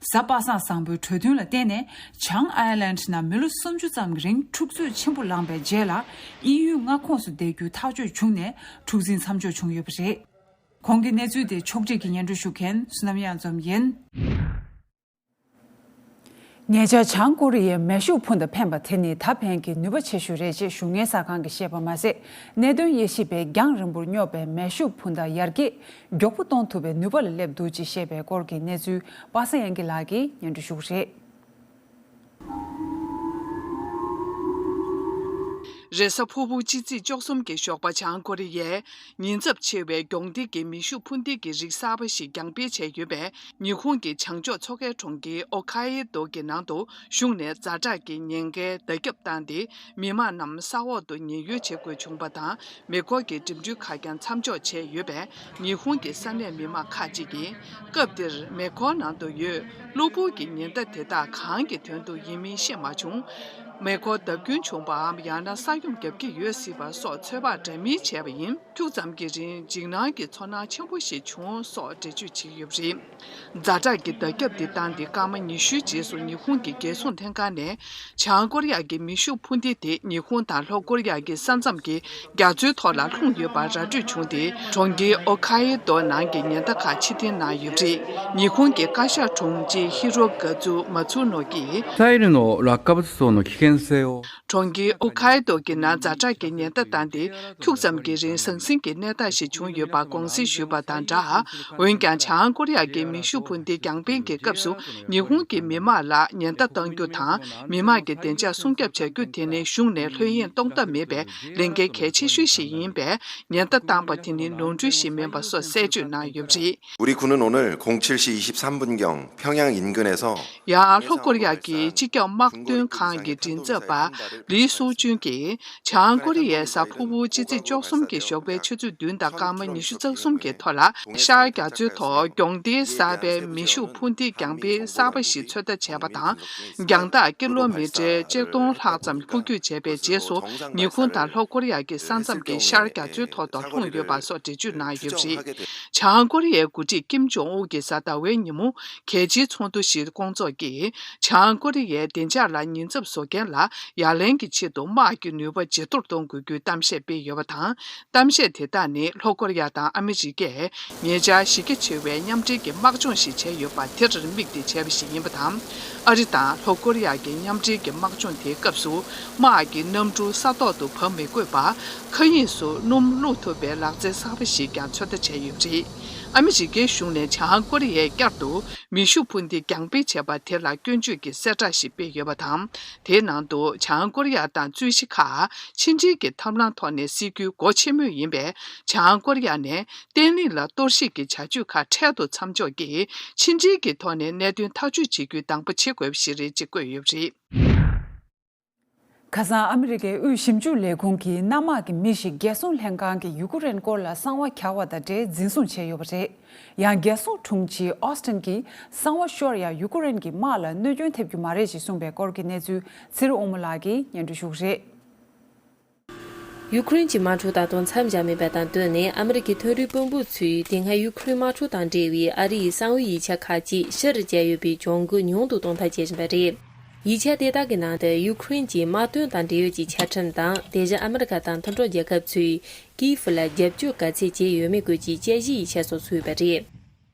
གཟའ་པ་སངས་བཟང་པོའི་གྲོས་མཐུན་ལ་བརྟེན་ནས། བྱང་ཨའི་ལན་ནང་མི་ལོ་སུམ་ཅུ་ཙམ་གྱི་རིང་འཁྲུག་རྩོད་ཆེན་པོ་ལངས་པའི་རྗེས་ལ། དབྱིན་ཡུལ་མངའ་ཁོངས་སུ་བསྡད་རྒྱུ་ཐག་གཅོད་བྱུང་ནས། འཁྲུག་འཛིང་མཚམས་འཇོག་བྱུང་ཡོད་པ་རེད། གོང་གི་གནས་ཚུལ་དེ་ཕྱོགས་སྒྲིག་གིས་སྙན་སྒྲོན་ཞུ་མཁན་བསོད་ནམས་གཡང་འཛོམས་ཡིན། ཉེ་ཆར་བྱང་ཀོ་རི་ཡའི་མེ་ཤུགས་འཕུར་མདའ་འཕེན་པ་དེ་ནི་ད་ཕན་གྱི་ནུས་པ་ཆེ་ཤོས་རེད་ཅེས་བཞུགས་གནས་གསར་ཁང་གིས་བཤད་པ་མ་ཟད། གནད་དོན་དབྱེ་ཞིབ་པས་རྒྱང་རིང་པོར་སྙོབ་པའི་མེ་ཤུགས་འཕུར་མདའ་ཡར་རྒྱས་མགྱོགས་པོ་གཏོང་ཐུབ་པའི་ནུས་པ་ལ་སླེབས་འདུག་ཅེས་བཤད་པའི་སྐོར་གྱི་གནས་ཚུལ། པ་སངས་དབྱངས་སྐྱིད་ལགས་ཀྱིས་སྙན་སྒྲོན་ཞུ་གི་རེད། རེས་གཟའ་ཕུར་བུ་ཕྱི་ཚེས་བཅུ་གསུམ་གྱི་ཞོགས་པ་བྱང་ཀོ་རི་ཡས་ཉེན་ཚབས་ཆེ་བའི་མགྱོགས་འདེད་ཀྱི་མེ་ཤུགས་འཕུར་མདེལ་གྱི་རིགས་གསར་པ་ཞིག་རྒྱང་འཕེན་བྱས་ཡོད་པས། ཉི་ཧོང་གི་བྱང་ཕྱོགས་མཚོ་ཁའི་གྲོང་ཁྱེར་ཨོ་ཁའེ་ཏོ་གི་ནང་དུ་གཞུང་ནས་ཛ་དྲག་གི་ཉེན་ཁའི་བརྡ་ཁྱབ་བཏང་སྟེ། མི་མང་རྣམས་ས་འོག་ཏུ་ཉེན་གཡོལ་བྱེད་དགོས་བྱུང་བ་དང་། མེ་འཁོར་གྱི་འགྲིམ་འགྲུལ་ཁ་རྐྱང་མཚམས་འཇོག་བྱས་ཡོད་པས། ཉི་ཧོང་གི་ས་གནས་མི་མང་ཁག་ཅིག་གིས། སྐབས་དེར་མེ་འཁོར་ནང་དུ་ཡོད་གློ་བུར་གྱི་ཉེན་བརྡ་དེ་དག་གང་གི་དོན་དུ་ཡིན་མིན་ཤེས་མ་བྱུང་ མེ་འཁོར་བརྡབ་སྐྱོན་བྱུང་པའམ་ཡང་ན་ས་ཡོམ་བརྒྱབ་ཀྱི་ཡོད་སྲིད་པ་སོགས་ཚོད་དཔག་འདྲ་མིན་བྱས་པ་ཡིན། ཁྱུག་ཙམ་གྱི་རིང་འཇིགས་སྣང་གི་ཚོར་སྣང་ཆེན་པོ་ཞིག་བྱུང་སོགས་འགྲེལ་བརྗོད་བྱེད་ཀྱི་ཡོད་པ་རེད། ཛ་དྲག་གི་བརྡ་ཁྱབ་འདི་བཏང་སྟེ་སྐར་མ་ཉི་ཤུའི་རྗེས་སུ་ཉི་ཧོང་གི་རྒྱལ་སྲུང་ལྷན་ཁང་ནས་བྱང་ཀོ་རི་ཡ་གི་མེ་ཤུགས་འཕུར་མདེལ་དེ་ཉི་ཧོང་དང་ལྷོ་ཀོ་རི་ཡ་གི་ས་མཚམས་ཀྱི་རྒྱ་མཚོའི་ཐོག་ལ་ལྷུང་ཡོད་པ་ར་སྤྲོད་བྱུང་སྟེ། གྲོང་ཁྱེར་ཨོ་ཁ་ཨེ་ཏོ་ནང་གི་ཉེན་བརྡ་ཁག་ཕྱིར་འཐེན་གནང་ཡོད་པ་རེད། ཉི་ཧོང་གི་བཀའ་ཤག་དྲུང་ཆེ་ཧི་རོ་ག་ཛུ་མ་ཚུ་ནོ་གིས། ミサイルの落下物層の危険性を གྲོང་ཁྱེར་ཨོ་ཁ་ཨེ་ཏོ་གི་ནང་ཛ་དྲག་གི་ཉེན་བརྡ་བཏང་སྟེ། ཁྱུག་ཙམ་གྱི་རིང་ཟང་ཟིང་གི་གནས་སྟངས་ཤིག་བྱུང་ཡོད་པ་དགོངས་སེལ་ཞུས་པ་དང་སྦྲགས། འོན་ཀྱང་། བྱང་ཀོ་རི་ཡ་གི་མེ་ཤུགས་འཕུར་མདེལ་རྒྱང་འཕེན་གྱི་སྐབས་སུ། ཉི་ཧོང་གི་མི་དམངས་ལ་ཉེན་བརྡ་གཏང་རྒྱུ་དང་། མི་དམངས་ཀྱི་བདེ་འཇགས་སྲུང་སྐྱོབ་བྱ་རྒྱུ་དེ་ནི་གཞུང་ནས་ལྷོད་གཡེང་གཏོང་ཐབས་མེད་པའི་ལས་འགན་གལ་ཆེ་ཤོས་ཤིག་ཡིན་པས། ཉེན་བརྡ་བཏང་པ་དེ་ནི་ནོར་འཁྲུལ་ཞིག་མིན་པ་སོགས་གསལ་བརྗོད་གནང་ཡོད་པ་རེད། 우리 군은 오늘 공칠 시 이십삼 분경 평양 인근에서 ཡང་ལྷོ་ཀོ་རི་ཡ་གི་སྤྱི་ཁྱབ་དམག་དོན་ཁང་གི་མགྲིན་ཚབ་པ་ལི་སུའུ་ཅུན་གྱིས། བྱང་ཀོ་རི་ཡའི་གཟའ་ཕུར་བུ་ཕྱི་ཚེས་བཅུ་གསུམ་གྱི་ཞོགས་པའི་ཆུ་ཚོད་བདུན་དང་སྐར་མ་ཉི་ཤུ་རྩ་གསུམ་གྱི་ཐོག་ལ། ཤར་རྒྱ་མཚོའི་ཐོག་གྱོང་རྡེག་གསར་པའི་མེ་ཤུགས་འཕུར་མདེལ་རྒྱང་འཕེན་གསར་པ་ཞིག་ཚོད་ལྟ་བྱས་པ་དང་། རྒྱང་ཐག་ཀི་ལོ་མི་ཊར་ཆིག་སྟོང་ལྷག་ཙམ་འཕུར་སྐྱོད་བྱས་པའི་རྗེས་སུ། ཉི་ཧོང་དང་ལྷོ་ཀོ་རི་ཡ་གི་ས་མཚམས་ཀྱི་ཤར་རྒྱ་མཚོའི་ཐོག་ཏུ་ལྷུང་ཡོད་པ་སོགས་འགྲེལ་བརྗོད་གནང་ཡོད་པ་རེད། བྱང་ཀོ་རི་ཡའི་འགོ་ཁྲིད་ཀིམ་ཇོང་ཨུ་གིས་གཟའ་ཟླ་བའི་ཉིན་མོ། གལ་ཆེའི་ཚོགས་འདུ་ཞིག་སྐོང་ཚོགས་ཀྱིས། བྱང་ཀོ་རི་ཡའི་བདེ་འཇགས་ལ་ཉེན་ཚབས་བཟོ་མཁན་ལ་ཡ་ལན་གྱི་ཆེད་དུ་དམག་གི་ནུས་པ་ཇེ་མཐོར་གཏོང་དགོས་རྒྱུའི་གཏམ་བཤད་སྤེལ་ཡོད་པ་དང་། གཏམ་བཤད་དེ་དག་ནི་ལྷོ་ཀོ་རི་ཡ་དང་ཨ་མི་རི་ཀས་ཉེ་ཆར་གཞི་རྒྱ་ཆེ་བའི་མཉམ་འབྲེལ་གྱི་དམག་སྦྱོང་ཞིག་བྱས་ཡོད་པ་དེར་དམིགས་ཏེ་བྱས་པ་ཞིག་ཡིན་པ་དང་། ཨ་རི་དང་ལྷོ་ཀོ་རི་ཡ་གི་མཉམ་འབྲེལ་གྱི་དམག་སྦྱོང་དེའི་སྐབས་སུ། དམག་གི་གནམ་གྲུ་ས་ཐོག་ཏུ་བབས་མི་དགོས་པར། མཁའ་དབྱིངས་སུ་སྣུམ་བླུག་ཐུབ་པའི་ལག་རྩལ་གསར་པ་ཞིག་ཀྱང་ཚོད་ལྟ་བྱས་ཡོད་པ་རེད། ཨ་མི་རི་ཀའི་གཞུང་ནས་བྱང་ཀོ་རི་ཡས་བསྐྱར་དུ་མེ་ཤུགས་འཕུར་མདེལ་རྒྱང་འཕེན་བྱས་པ་དེ་ལ་སྐྱོན་བརྗོད་ཀྱི་གསལ་བསྒྲགས་ཤིག་སྤེལ་ཡོད་པ་དང་། དེའི་ནང་དུ་བྱང་ཀོ་རི་ཡ་དང་རྩོད་གཞི་ཁག་ཕྱི་འབྲེལ་གྱི་ཐབས་ལམ་ཐོག་ནས་སེལ་རྒྱུའི་སྒོ་ཕྱེ་མུས་ཡིན་པས། བྱང་ཀོ་རི་ཡ་ནས་བརྟན་ལྷིང་ལ་གཏོར་བཤིག་གི་བྱ་སྤྱོད་ཁག་འཕྲལ་དུ་མཚམས་འཇོག་གིས། ཕྱི་འབྲེལ་གྱི་ཐོག་ནས་གནད་དོན་ཐག་གཅོད་བྱེད་རྒྱུའི་དང་པོ་བྱེད་དགོས་པ་ཞིག་རེད་ཅེས་བཀོད་ཡོད་པ་རེད། ཁ་སང་ཨ་མི་རི་ཀའི་དབུས་ཞིབ་འཇུག་ལས་ཁུངས་ཀྱིས་གནམ་དམག་གི་མི་ཞིག་རྒྱལ་སྲུང་ལྷན་ཁང་གིས་ཡུ་ཀེ་རེན་སྐོར་ལ་གསང་བ་གྱར་བ་དང་འབྲེལ་འཛིན་བཟུང་བྱས་ཡོད་པ་རེད། ཡང་རྒྱལ་སྲུང་དྲུང་ཆེ་ཨོ་སྟིན་གྱིས་གསང་བ་ཤོར་ཡང་ཡུ་ཀེ་རེན་གྱི་དམག་ལ་གནོད་སྐྱོན་ཐེབས་རྒྱུ་མ་རེད་ཅེས་གསུངས་པའི་སྐོར་གྱི་གནས་ཚུལ་ཚེ་རིང་དབང་མོ་ལགས་ཀྱིས་སྙན་སྒྲོན་ཞུ་གི་རེད། ཡུ་ཀེ་རེན་གྱི་དམག་འཁྲུག་ད་དུང་མཚམས་བཞག་མེད་པ་དང་བསྟུན་ནས། ཨ་མི་རི་ཀའི་མཐོ་རིམ་དཔོན་པོ་ཚོས་དེ་སྔ་ཡུ་ཀེ་རེན་དམག་འཁྲུག་དང་འབྲེལ་བའི་ཨ་རི་ཡི་གསང་བའི་ཡིག་ཆ་ཁག་ཅིག་ཕྱིར་བསྐྱལ་ཡོད་པའི་གྱོང་གུད་ཉུང་དུ་གཏོང་ཐབས་བྱེད་བཞིན་པ་རེད། ཡིག་ཆ་དེ་དག་གི་ནང་དུ་ཡུ་ཀེ་རེན་གྱི་དམག་དོན་དང་འབྲེལ་ཡོད་ཀྱི་ཆ་ཁྲིམས་དང་། དེ་བཞིན་ཨ་མི་རི་ཀ་དང་མཐུན་གྲོགས་རྒྱལ་ཁབ་ཚོས་ཀིའེ་ཧྥུ་ལ་རྒྱབ་སྐྱོར་ག་ཚད་བྱས་ཡོད་མེད་སྐོར་གྱི་དཔྱད་གཞིའི་ཡིག་ཆ་སོགས་ཚུད་ཡོད་པ་རེད།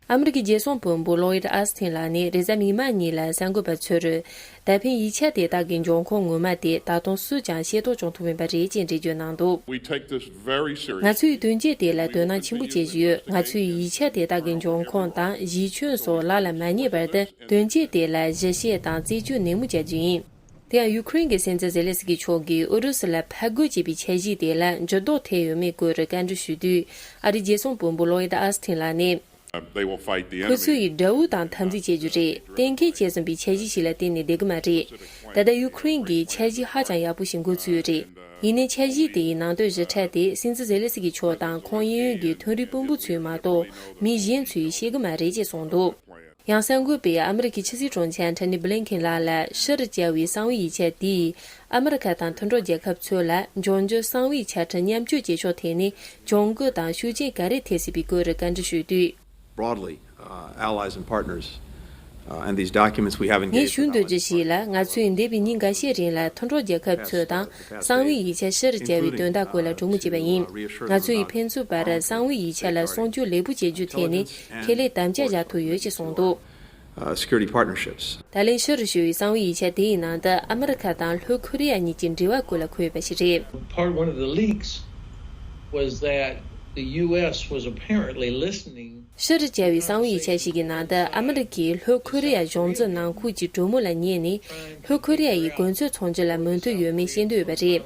ཨ་མི་རི་ཀའི་རྒྱལ་སྲུང་དཔོན་པོ་ལོ་ཡིད་ཨ་སི་ཐིན་ལགས་ནས་རེས་གཟའ་མིག་དམར་ཉིན་ལ་གསར་འགོད་པ་ཚོར། ད་ཕན་ཡིག་ཆ་དེ་དག་གི་འབྱུང་ཁུངས་ངོ་མ་དེ་ད་དུང་སུས་ཀྱང་ཤེས་རྟོགས་བྱུང་ཐུབ་མེད་པ་རེད་ཅེས་འགྲེལ་བརྗོད་གནང་འདུག We take this very seriously. ང་ཚོས་དོན་རྐྱེན་དེ་ལ་དོ་སྣང་ཆེན་པོ་བྱེད་བཞིན་ཡོད། ང་ཚོས་ཡིག་ཆ་དེ་དག་གི་འབྱུང་ཁུངས་དང་གཞི་ཁྱོན་སོགས་ལག་ལ་མ་ཉེས་བར་དུ། དོན་རྐྱེན་དེ་ལ་ཞིབ་བཤེར་དང་རྩད་གཅོད་ནན་མོ་བྱ་རྒྱུ་ཡིན། དེ་ཡང་ཡུ་ཀེ་རེན་གྱི་སྲིད་འཛིན་ཛེ་ལེན་སི་ཀི་མཆོག་གིས་ཨུ་རུ་སུ་ལ་ཕར་རྒོལ་བྱས་པའི་འཆར་གཞི་དེ་ལ་འགྱུར་ལྡོག་ཐེབས་ཡོད་མེད་སྐོར་བཀའ་འདྲི་ཞུས་དུས། ཨ་རིའི་རྒྱལ་སྲུང་དཔོན་པོ་ལོ་ཡིད་ཨ་སི་ཐིན་ལགས་ནས། They will fight the enemy. ཁོ་ཚོས་དགྲ་བོ་དང་འཐབ་འཛིང་བྱེད་རྒྱུ་རེད། གཏན་འཁེལ་བྱས་ཟིན་པའི་འཆར་གཞི་ཞིག་ལ་བརྟེན་ནས་བསྡད་ཀྱི་མ་རེད། ད་ལྟ་ཡུ་ཀེ་རེན་གྱིས་འཆར་གཞི་ཧ་ཅང་ཡག་པོ་ཞིག་འགོ་ཚུགས་ཡོད་རེད། ཡིན་ནའི་འཆར་གཞི་དེའི་ནང་དོན་ཞིབ་ཕྲ་དེ་སྲིད་འཛིན་ཛེ་ལེན་སི་ཀི་མཆོག་དང་ཁོང་གཡས་གཡོན་གྱི་མཐོ་རིམ་དཔོན་པོ་ཚོས་མ་གཏོགས་མི་གཞན་ཚོས་ཤེས་ཀྱི་མ་རེད་ཅེས་གསུངས་འདུག་ཡང་གསར་འགོད་པས་ཨ་མི་རི་ཀའི་ཕྱི་སྲིད་དྲུང་ཆེ་ཨན་ཐོ་ནི་བྷི་ལིན་ཁིན་ལགས་ལ་ཕྱིར་བསྐྱལ་བའི་གསང་བའི་ཡིག་ཆ་དེས་ཨ་མི་རི་ཁ་དང་མཐུན་གྲོགས་རྒྱལ་ཁབ་ཚོ་ལ་འབྱུང་འགྱུར་གསང་བའི་ཆ་འཕྲིན་མཉམ་སྤྱོད་བྱེད་ཕྱོགས་ཐད་ནས་གྱོང་གུད་དང་ཤུགས་རྐྱེན་ག་རེ་ཐེབས་སྲིད་པའི་སྐོར་བཀའ་འདྲི་ཞུས་དུས། Broadly, uh, allies and partners, uh, and these documents we have ངས engaged with ཞུ་འདོད་རྒྱུ་ཞིག་ལ། ང་ཚོས་འདས་པའི་ཉིན་འགའ་ཤས་རིང་ལ་མཐུན་གྲོགས་རྒྱལ་ཁབ་ཚོ་དང་གསང་བའི་ཡིག་ཆ་ཕྱིར་བསྐྱལ་བའི་དོན་དག་སྐོར་ལ་གྲོས་མོལ་བྱས་པ་ཡིན། ང་ཚོ་ཡིས་ཕན་ཚུན་བར་གསང་བའི་ཡིག་ཆ་ལ་སྲུང་སྐྱོབ་ལེགས་པོ་བྱེད་རྒྱུ་ཐད་ནས་ཁས་ལེན་དམ་བཅའ་བཞག་ཐུབ་ཡོད་ཅེས་གསུངས་འདུག uh, security partnerships. ད་ལན་ཕྱིར་བཞུགས་པའི་གསང་བའི་ཡིག་ཆ་དེའི་ནང་དུ་ཨ་མི་རི་ཁ་དང་ལྷོ་ཁོ་རི་ཡ་གཉིས་ཀྱི་འབྲེལ་བ་སྐོར་ལ་འཁོད་ཡོད་པ་ཞིག་རེད། Part one of the leaks was that the U S was apparently listening. ཕྱིར་བསྐྱལ་བའི་གསང་བའི་ཡིག་ཆ་ཞིག་གི་ནང་དུ་ཨ་མི་རི་ཀས་ལྷོ་ཁོ་རི་ཡ་གཞུང་འཛིན་ནང་ཁུལ་གྱི་གྲོས་མོལ་ལ་ཉན་ནས་ལྷོ་ཁོ་རི་ཡ་ཡི་གོ་མཚོན་ཚོང་རྒྱུ་ལ་མོས་མཐུན་ཡོད་མེད་ཤེས་འདོད་ཡོད་པ་རེད།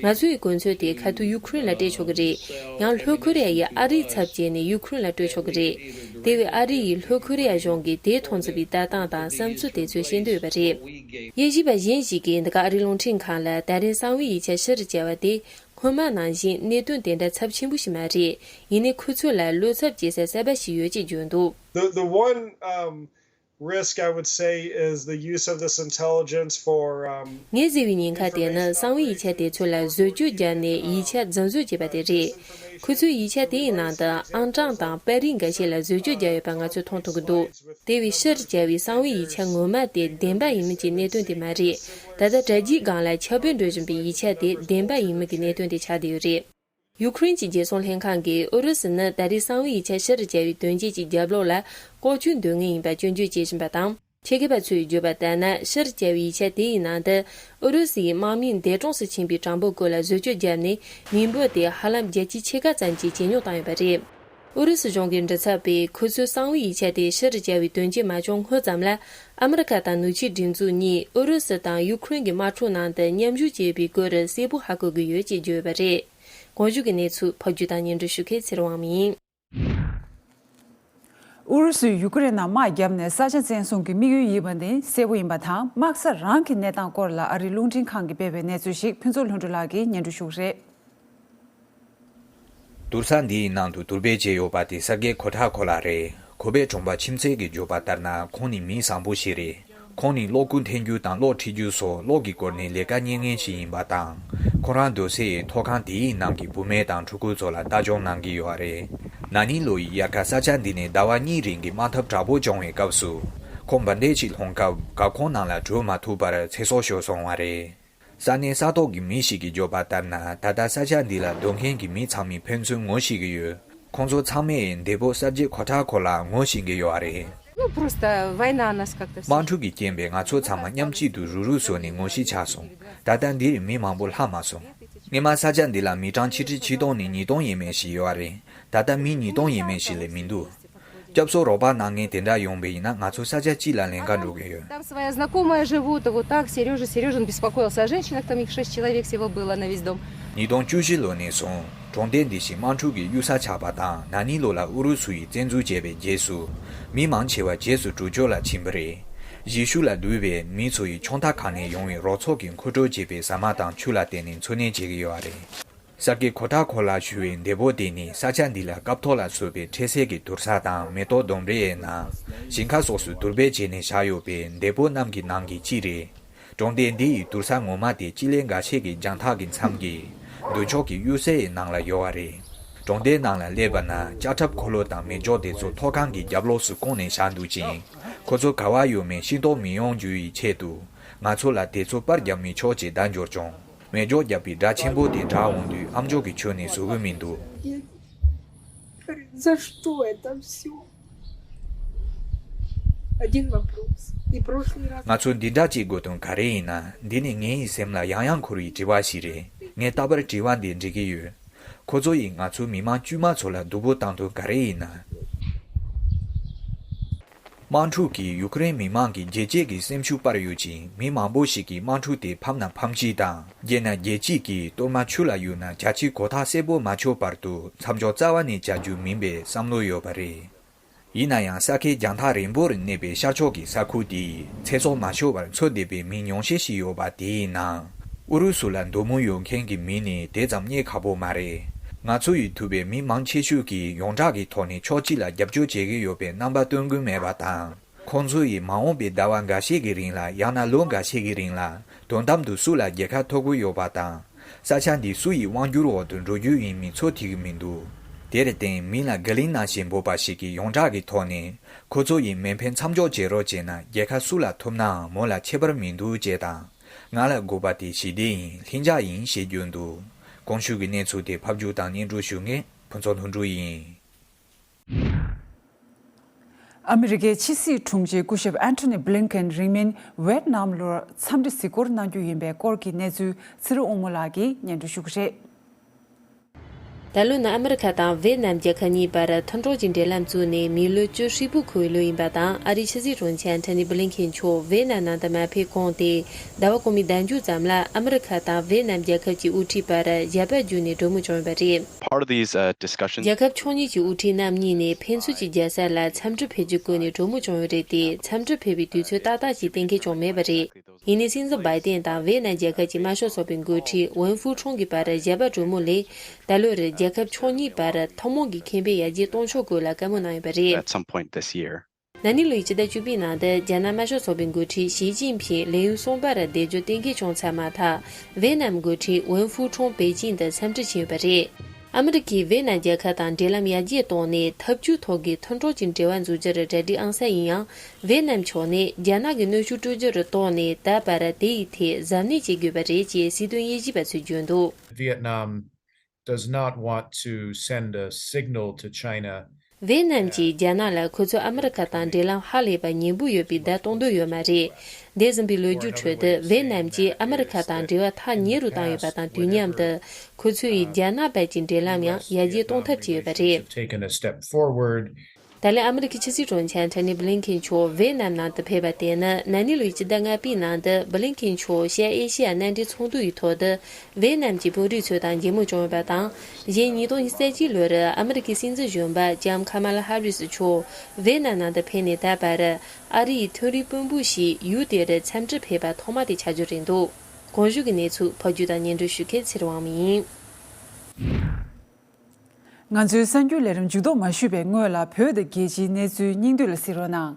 ང་ཚོ་ཡི་གོ་མཚོན་དེ་ཁ་ཐུག་ཡུ་ཁུ་རེན་ལ་སྤྲད་ཆོག་གི་རེད། ཡང་ལྷོ་ཁོ་རི་ཡ་ཡིས་ཨ་རིའི་ཚབ་བྱས་ནས་ཡུ་ཁུ་རེན་ལ་སྤྲོད་ཆོག་གི་རེད། དེ་བས་ཨ་རི་ཡིས་ལྷོ་ཁོ་རི་ཡ་གཞུང་གིས་དེ་མཐོང་ཚུལ་བའི་ལྟ་སྟངས་དང་བསམ་ཚུལ་དེ་ཚོ་ཤེས་འདོད་ཡོད་པ་རེད། དབྱེ་ཞིབ་པ་གཞན་ཞིག་གིས་འདི་ག་ཨ་རིའི་རླུང་འཕྲིན་ཁང་ལ་ད་རིང་གསང་བའི་ཡིག་ཆ་ཕྱིར་བསྐྱལ་བ་དེ་སྔོན་མ་ནང་བཞིན་གནད་དོན་དེ་འདྲ་ཚབས་ཆེན་པོ་ཞིག་མ་རེད། ཡིན་ནའི་ཁོ་ཚོ་ལ་བློ་འཚབ་བྱེད་ས་གསར་པ་ཞིག་ཡོད་ཅེས་བརྗོད་འདུག The, the one, um, risk, I would say, is the use of this intelligence for, um, ངས་བཟོས་པའི་ཉེན་ཁ་དེ་ནི་གསང་བའི་ཡིག་ཆ་དེ་ཚོ་ལ་བཟོ་བཅོས་བརྒྱབ་ནས་ཡིག་ཆ་རྫུན་བཟོ་བྱས་པ་དེ་རེད། ཁོ་ཚོས་ཡིག་ཆ་དེའི་ནང་དུ་ཨང་གྲངས་དང་པར་རིས་འགའ་ཤས་ལ་བཟོ་བཅོས་བརྒྱབ་ཡོད་པ་ང་ཚོས་མཐོང་ཐུབ་ཀྱི་འདུག་དེ་བས་ཕྱིར་བསྐྱལ་བའི་གསང་བའི་ཡིག་ཆ་ངོ་མ་དེ་བདེན་པ་ཡིན་མིན་གྱི་གནད་དོན་དེ་མ་རེད། ད་ལྟ་དྲ་རྒྱའི་སྒང་ལ་ཁྱབ་སྤེལ་འགྲོ་བཞིན་པའི་ཡིག་ཆ་དེ་བདེན་པ་ཡིན་མིན་གྱི་གནད་དོན་དེ་ཆགས་བསྡད་ཡོད་རེད། ཡུ་ཁུ་རེན་གྱི་རྒྱལ་སྲུང་ལྷན་ཁང་གིས་ཨུ་རུ་སུ་ནི་ད་རེས་གསང་བའི་ཡིག་ཆ་ཕྱིར་བསྐྱལ་བའི་དོན་རྐྱེན་གྱི་རྒྱབ་ལོགས་ལ་ལྐོག་ཇུས་འདོན་མཁན་ཡིན་པ་སྐྱོན་བརྗོད་བྱེད་བཞིན་པ་དང་། ཆེད་མཁས་པ་ཚོས་བརྗོད་པ་ལྟར་ན། ཕྱིར་བསྐྱལ་བའི་ཡིག་ཆ་དེའི་ནང་དུ་ཨུ་རུ་སུའི་དམག་མིའི་འདས་གྲོངས་སུ་ཕྱིན་པའི་གྲངས་འབོར་སྐོར་ལ་བཟོ་བཅོས་བརྒྱབ་ནས། མིང་འབོད་དེ་ཧ་ལམ་བརྒྱད་ཅུ་ཕྱེད་ཀ་ཙམ་གྱིས་ཇེ་ཉུང་བཏང་ཡོད་པ་རེད། ཨུ་རུ་སུ་གཞུང་གི་མགྲིན་ཚབ་པས་ཁོ་ཚོའི་གསང་བའི་ཡིག་ཆ་དེ་ཕྱིར་བསྐྱལ་བའི་དོན་རྐྱེན་མ་བྱུང་སྔོན་ཙམ་ལ། ཨ་མི་རི་ཁ་དང་ནུབ་ཕྱོགས་སྒྲིག་འཛུགས་གཉིས་ཨུ་རུ་སུ་དང་ཡུ་ཁུ་རེན་གྱི་དམག་འཁྲུག་ནང་དུ་མཉམ་ཞུགས་བྱས་ཡོད་པའི་སྐོར་གསལ་པོ་ཧ་གོ་གི་ཡོད་ཅེས་བརྗོད་ཡོད་པ་རེད། གོང་ཞུས་ཀྱི་གནས་ཚུལ་ཕབ་སྒྱུར་དང་སྙན་སྒྲོན་ཞུ་མཁན་ཚེ་རིང་དབང་མོ་ཡིན། ཨུ་རུ་སུས་ཡུ་ཀེ་རེན་ནང་དམག་བརྒྱབ་ནས་ས་ཆ་བཙན་བཟུང་གི་དམིགས་ཡུལ་ཡིན་པ་ནི་གསལ་པོ་ཡིན་པ་དང་། དམག་ས་རང་གི་གནས་སྟངས་སྐོར་ལ་ཨ་རིའི་རླུང་འཕྲིན་ཁང་གིས་སྤེལ་བའི་གནས་ཚུལ་ཞིག་ཕུན་ཚོགས་ལྷུན་གྲུབ་ལགས་ཀྱིས་སྙན་སྒྲོན་ཞུ་གི་རེད། དུར་ས་འདིའི་ནང་དུ་དུར་སྦས་བྱས་ཡོད་པ་དེ་སར་གེ་ཁོ་ཐར་ཁོ་ལ་རེད། ཁོ་པའི་གྲོང་པ་ཁྱིམ་མཚེས་ཀྱིས་བརྗོད་པ་ལྟར་ན། ཁོང་ནི་མི་བཟང་པོ་ཞིག་རེད། ཁོང་ནི་གློག་སྒུལ་འཐེན་རྒྱུ་དང་གློག་འཁྲིད་རྒྱུ་སོགས་གློག་གི་སྐོར་ནས་ལས་ཀ་གཉེར་མཁན་ཞིག་ཡིན་པ་དང་། ཁོ་རང་སྡོད་སའི་ཐོག་ཁང་དེའི་ནང་གི་བུད་མེད་དང་ཕྲུ་གུ་ཚོ་ལ་ལྟ་སྐྱོང་གནང་གི་ཡོད་རེད། ན་ནིང་ལོ་ཡི་དབྱར་ཁ་ས་ཆ་འདི་ནས་ཟླ་བ་གཉིས་རིང་གི་དམག་འཐབ་དྲག་པོ་བྱུང་བའི་སྐབས་སུ། ཁོང་འབར་མདེལ་ཞིག་སློང་སྐབས་སྒར་ཁང་ནང་ལ་འགྲོ་མ་ཐུབ་པར་ཚེ་སྲོག་ཤོར་སོང་བ་རེད། ས་གནས་ས་ཐོག་གི་མི་ཞིག་གིས་བརྗོད་པ་ལྟར་ན། ད་ལྟ་ས་ཆ་འདི་ལ་སྡོད་མཁན་གྱི་མི་ཚང་མས་ཕན་ཚུན་ངོ་ཤེས་ཀྱི་ཡོད། ཁོང་ཚོ་ཚང་མས་འདས་པོ་གསར་བརྗེ་ཁོ་ཐག་ཁོ་ལ་ངོ་ཤེས་ཀྱི་ཡོད་རེད། Ну, просто война нас как-то དམག་འཁྲུག་གི་རྐྱེན་པས་ང་ཚོ་ཚང་མ་མཉམ་གཅིག་ཏུ་རུག་རུག་བཟོས་ནས་ངོ་ཤེས་ཆགས་སོང་། ད་ལྟ་འདིར་མི་མང་པོ་ལྷག་མ་སོང་། སྔོན་མ་ས་ཆ་འདི་ལ་མི་གྲངས་ཆིག་ཁྲི་ཆིག་སྟོང་ནས་ཉིས་སྟོང་ཡས་མས་ཤིག་ཡོད་རེད། ད་ལྟ་མི་ཉིས་སྟོང་ཡས་མས་ཤིག་ལས་མི་འདུག་སྐྱབས་གསོ་རོགས་པ་གནང་མཁན་དེ་འདྲ་ཡོང་བ་ཡིན་ན་ང་ཚོ་ས་ཆ་གཅིག་ལ་ལེན་ག་འགྲོ་གི་ཡོད། Там своя знакомая живут, вот так, Сережа, Сережин беспокоился о женщинах, там их шесть человек всего было на весь дом. ཉིས་སྟོང་བཅུ་བཞི་ལོ་ནས་བཟུང་གྲོང་སྡེ་འདི་བཞིན་དམག་འཁྲུག་གི་གཡུལ་ས་ཆགས་པ་དང་། ན་ནིང་ལོ་ལ་ཨུ་རུ་སུ་ཡིས་བཙན་འཛུལ་བྱས་པའི་རྗེས་སུ། མི་མང་ཆེ་བ་རྗེས་སུ་འགྲོ་སྐྱོད་ལ་ཕྱིན་པ་རེད། གཞིས་བཞུགས་ལ་འདུས་པའི་མི་ཚོ་ཡིས་ཕྱོགས་མཐའ་ཁག་ནས་ཡོང་བའི་རོགས་ཚོགས་ཀྱི་མཁོ་སྤྲོད་བྱས་པའི་ཟ་མ་དང་ཆུ་ལ་བརྟེན་ནས་འཚོ་གནས་བྱེད་ཀྱི་ཡོད་རེད། སར་གེ་ཁོ་ཐག་ཁོ་ལ་ཞུ་བའི་འདས་པོ་དེ་ནི་ས་ཆ་འདི་ལ་སྐབས་ཐོག་ལ་བཟོས་པའི་འཕྲལ་སེལ་གྱི་དུར་ས་དང་མེ་ཏོག་ལྡུམ་རའི་ནང་ཞིང་ཁ་སོགས་སུ་དུར་སྦས་བྱས་ནས་བཞག་ཡོད་པའི་འདས་པོ་རྣམས་ཀྱི་ནང་གི་གཅིག་རེད། གྲོང་སྡེ་འདི་ཡི་དུར་ས་ངོ་མ་དེ་སྤྱི་ལེ་འགའ་ཤས་ཀྱི་རྒྱང་ཐག་གི་མཚམས་ཀྱི་མདུན་ཕྱོགས་ཀྱི་གཡུལ་སའི་ནང་ལ་ཡོད་པ་རེད། གྲོང་སྡེའི་ནང་ལ་སླེབས་པ་ན་ལྕགས་ཁྲབ་འཁོར་ལོ་དང་མེ་སྒྱོགས་དེ་ཚོ་ཐོག་ཁང་གི་རྒྱབ་ལོགས་སུ་བསྐོངས་ནས་བཞག་འདུག་ཅིང་། ཁོ་ཚོ་ག་པར་ཡོད་མེད་ཤེས་རྟོགས་མི་ཡོང་རྒྱུ་ཡི་ཆེད་དུ། ང་ཚོ་ལ་དེ་ཚོ་པར་རྒྱག་མི་ཆོག་ཅེས་བརྡ་འབྱོར་བྱུང་། མེ་སྒྱོགས་བརྒྱབ་པའི་སྒྲ་ཆེན་པོ་དེ་བསྒྲགས་འོང་དུས་ཨ་མཆོག་གི་ཁྱོན་ནས་བཟོད་ཀྱི་མི་འདུག За что это все? Один вопрос. И прошлый раз... ང་ཚོ་འདི་འདྲ་བྱེད་དགོས་དོན་ག་རེ་ཡིན་ན། འདི་ནི་ངའི་སེམས་ལ་ཡང་ཡང་འཁོར་བའི་དྲི་བ་ཞིག་རེད། ངས་རྟག་པར་དྲི་བ་འདི་འདྲི་གི་ཡོད། ཁོ་ཚོ་ཡིས་ང་ཚོའི་མི་མང་དཀྱུས་མ་ཚོ་ལ་སྡུག་པོ་བཏང་དོན་ག་རེ་ཡིན་ན། དམག་འཁྲུག་གིས་ཡུ་ཀེ་རེན་མི་མང་གི་རྒྱལ་གཅེས་ཀྱི་སེམས་ཤུགས་སྤར་ཡོད་ཅིང་། མི་མང་པོ་ཞིག་གིས་དམག་འཁྲུག་དེ་ཕམ་ན་ཕམ་གཅིག་དང་། རྒྱལ་ན་རྒྱལ་གཅིག་གིས་གཏོར་མ་ཆུ་ལ་གཡུག་ན་བྱ་ཁྱིའི་གོ་ཐག་གསལ་པོ་མ་ཆོད་བར་དུ་མཚམས་འཇོག་རྩ་བ་ནས་བྱ་རྒྱུ་མིན་པའི་བསམ་བློ་ཡོད་པ་རེད། ཡིན་ན་ཡང་ས་ཁའི་རྒྱང་ཐག་རིང་པོར་གནས་པའི་ཤར་ཕྱོགས་ཀྱི་ས་ཁུལ་དེའི་ཚེ་སྲོག་མ་ཤོར་བར་འཚོ་བསྡད་པའི་མི་ཉུང་ཤས་ཤིག་ཡོད་པ་དེའི་ནང་། ཨུ་རུ་སུ་ལ་འདོད་མོས་ཡོད་མཁན་གྱི་མི་ནི་དེ་ཙམ་རྙེད་ཁག་པོ་མ་རེད། ང་ཚོ་ཡིས་ཐུབ་པའི་མི་མང་ཆེ་ཤོས་ཀྱིས་ཡོངས་གྲགས་ཀྱི་ཐོག་ནས་ཕྱོགས་གཅིག་ལ་རྒྱབ་སྐྱོར་བྱེད་ཀྱི་ཡོད་པའི་རྣམ་པ་སྟོན་གྱི་མེད་པ་དང་། ཁོང་ཚོ་ཡིས་མ་འོངས་པའི་ཟླ་བ་འགའ་ཤས་ཀྱི་རིང་ལ། ཡང་ན་ལོ་འགའ་ཤས་ཀྱི་རིང་ལ་དོན་དམ་དུ་སུ་ལ་རྒྱལ་ཁ་ཐོབ་ཀྱི་ཡོད་པ་དང་། ས་ཆ་འདི་སུ་ཡི་དབང་སྒྱུར་འོག་ཏུ་འགྲོ་རྒྱུ་ཡིན་མིན་ཚོད་ཐིག་གི་མི་འདུག་དེར་བརྟེན། མི་ལ་དགེ་ལན་ནང་བཞིན་འབོད་པ་ཞིག་གིས་ཡོངས་གྲགས་ཀྱི་ཐོག་ནས་ཁོ་ཚོ་ཡི་མེ་འཕེན་མཚམས་འཇོག་བྱེད་རོགས་བྱས་ན། རྒྱལ་ཁ་སུ་ལ་ཐོབ་ནའང་མོ་ལ་ཁྱད་པར་མི་འདུག་ཅེས་དང་། ང་ལ་དགོས་པ་དེ་ཞི་བདེ་ཡིན། ལྷིང་འཇགས་ཡིན་ཞེས་བརྗོད་འདུག་གོང་ཞུས་ཀྱི་གནས་ཚུལ་དེ་ཕབ་སྒྱུར་དང་སྙན་སྒྲོན་ཞུ་མཁན་ཕུན་ཚོགས་ལྷུན་གྲུབ་ཡིན། ཨ་མི་རི་ཀའི་ཕྱི་སྲིད་དྲུང་ཆེ་སྐུ་ཞབས་ཨན་ཐོ་ནི་བྷི་ལིན་ཁེན་རིང་མིན་ཝེད་ནམ་ལོར་འཚམས་འདྲི་གཟིགས་སྐོར་གནང་རྒྱུ་ཡིན་པའི་སྐོར་གྱི་གནས་ཚུལ་ཚེ་རིང་དབང་མོ་ལགས་ཀྱིས་སྙན་སྒྲོན་ཞུ་གི་རེད། ད་ལོ་ནི་ཨ་མི་རི་ཁ་དང་ཝེད་ནམ་རྒྱལ་ཁབ་གཉིས་བར་མཐུན་གྲོགས་ཀྱི་འབྲེལ་ལམ་བཙུགས་ནས་མི་ལོ་བཅུ་ཧྲིལ་པོ་འཁོར་བའི་ལོ་ཡིན་པ་དང་། ཨ་རིའི་ཕྱི་སྲིད་དྲུང་ཆེ་ཨན་ཐོ་ནི་བྷི་ལིན་ཁེན་མཆོག་ཝེད་ནམ་ནང་དུ་མ་ཕེབས་གོང་སྟེ། ཟླ་བ་གོང་མའི་ཟླ་མཇུག་ཙམ་ལ་ཨ་མི་རི་ཁ་དང་ཝེད་ནམ་རྒྱལ་ཁབ་ཀྱི་དབུ་ཁྲིད་བར་ཞལ་པར་བརྒྱུད་ནས་གྲོས་མོལ་བྱུང་ཡོད་པ་རེད། Part of these uh, discussions. རྒྱལ་ཁབ་ཕྱོགས་གཉིས་ཀྱི་དབུ་ཁྲིད་རྣམ་གཉིས་ནས་ཕན་ཚུན་གྱི་རྒྱལ་ས་ལ་འཚམས་འདྲི་ཕེབས་རྒྱུའི་སྒོ་ནས་གྲོས་མོལ་བྱུང་ཡོད་རེད་དེ། འཚམས་འདྲི་ཕེབས་པའི་དུས་ཚོད་ཏག་ཏག་ཅིག་གཏན་འཁེལ་བྱུང་མེད་པ་རེད། ཡིན་ནའི་སྲིད་འཛིན་བྷའི་ཏན་དང་ཝེད་ནམ་རྒྱལ་ཁབ་ཀྱི་དམར་ཤོག་ཚོགས་པའི་འགོ་ཁྲིད་ཝུན་ཧྥུའུ་ཁྲུང་གི་བར་ཞལ་པར་གྲོས་མོལ་ལས། ད་ལོར་རྒྱལ་ཁབ་ཕྱོགས་གཉིས་བར་ཐུན་མོང་གི་ཁེ་ཕན་ཡར་རྒྱས་གཏོང་ཕྱོགས་སྐོར་ལ་བཀའ་མོལ་གནང་ཡོད་པ་རེད། At some point this year. ན་ནིང་ལོའི་སྤྱི་ཟླ་བཅུ་པའི་ནང་དུ་རྒྱ་ནག་དམར་ཤོག་ཚོགས་པའི་འགོ་ཁྲིད་ཞི་ཅིན་ཕིང་ལས་ཡུན་གསུམ་པར་བསྡད་རྒྱུ་གཏན་འཁེལ་བྱུང་ཚར་མ་ཐག་ཝེ་ནམ་འགོ་ཁྲིད་ཝུན་ཧྥུ་ཁྲུང་པེ་ཅིང་དུ་འཚམས་འདྲི་བྱས་ཡོད་པ་རེད། ཨ་མི་རི་ཀས་ཝེ་ནམ་རྒྱལ་ཁབ་དང་འབྲེལ་ལམ་ཡར་རྒྱས་གཏོང་ནས་འཐབ་ཇུས་ཐོག་གི་མཐུན་གྲོགས་ཀྱི་འབྲེལ་བ་འཛུགས་རྒྱུར་གྲ་སྒྲིག་ཨང་གསར་ཡིན་ཡང་། ཝེ་ནམ་ཕྱོགས་ནས་རྒྱ་ནག་གི་གནོན་ཤུགས་སྤྲོད་རྒྱུར་གཏོགས་ནས་ད་བར་དེ་ཡི་ཐད་གཟབ་ནན་བྱེད་དགོས་པ་རེད་ཅེས་སྲིད་དོན་དབྱེ་ཞིབ་པ་ཚོས་བརྗོད་འདུག Vietnam does not want to send a signal to China. ཝེ་ནམ་གྱིས་རྒྱ་ནག་ལ་ཁོ་ཚོས་ཨ་མི་རི་ཁ་དང་འབྲེལ་ལམ་ཧ་ལས་པ་ཉེ་པོ་ཡོད་པའི་བརྡ་གཏོང་འདོད་ཡོད་མ་རེད། འདས་ཟིན་པའི་ལོ་རྒྱུས་ཁྲོད་དུ་ཝེ་ནམ་གྱིས་ཨ་མི་རི་ཁ་དང་འབྲེལ་བ་ཐག་ཉེ་རུ་བཏང་ཡོད་པ་དང་དུས་མཉམ་དུ་ཁོ་ཚོ་ཡིས་རྒྱ་ནག་བར་གྱི་འབྲེལ་ལམ་ཡང་ཡར་རྒྱས་གཏོང་ཐབས་བྱས་ཡོད་པ་རེད། Taken a step forward. ད་ལན་ཨ་མི་རི་ཀའི་ཕྱི་སྲིད་དྲུང་ཆེ་ཨན་ཐོ་ནི་བྷི་ལིན་ཁེན་མཆོག་ཝེ་ནམ་ནང་དུ་ཕེབས་པ་དེ་ནི་ན་ནིང་ལོའི་སྤྱི་ཟླ་ལྔ་པའི་ནང་དུ་བྷི་ལིན་ཁེན་མཆོག་ཤར་ཨེ་ཤི་ཡ་མནའ་འབྲེལ་ཚོགས་འདུ་ཡི་ཐོག་ཏུ་ཝེ་ནམ་གྱི་དཔོན་རིགས་ཚོ་དང་མཇལ་མོལ་བྱུང་ཡོད་པ་དང་། གཞན་ཉིས་སྟོང་ཉི་ཤུ་རྩ་གཅིག་ལོར་ཨ་མི་རི་ཀའི་སྲིད་འཛིན་གཞོན་པ་ལྕམ་ཁ་མ་ལ་ཧ་རིས་མཆོག་ཝེ་ནམ་ནང་དུ་ཕེབས་ནས་ད་བར་ཨ་རིའི་མཐོ་རིམ་དཔོན་པོ་ཞིག་ཡུལ་དེར་འཚམས་འདྲི་ཕེབས་པ་ཐོག་མ་དེ་ཆགས་རྒྱུ་རེད་འདུག་གོང་ཞུས་ཀྱི་གནས་ཚུལ་ཕབ་སྒྱུར་དང་སྙན་སྒྲོན་ཞུ་མཁན་ཚེ་རིང་དབང་མོ་ཡིན། ང་ཚོའི་གསར་འགྱུར་ལས་རིམ་མཇུག་སྡོམ་མ་ཞུས་པའི་སྔོན་ལ་བོད་དང་རྒྱལ་སྤྱིའི་གནས་ཚུལ་སྙིང་བསྡུས་ལ་གཟིགས་རོགས་གནང་།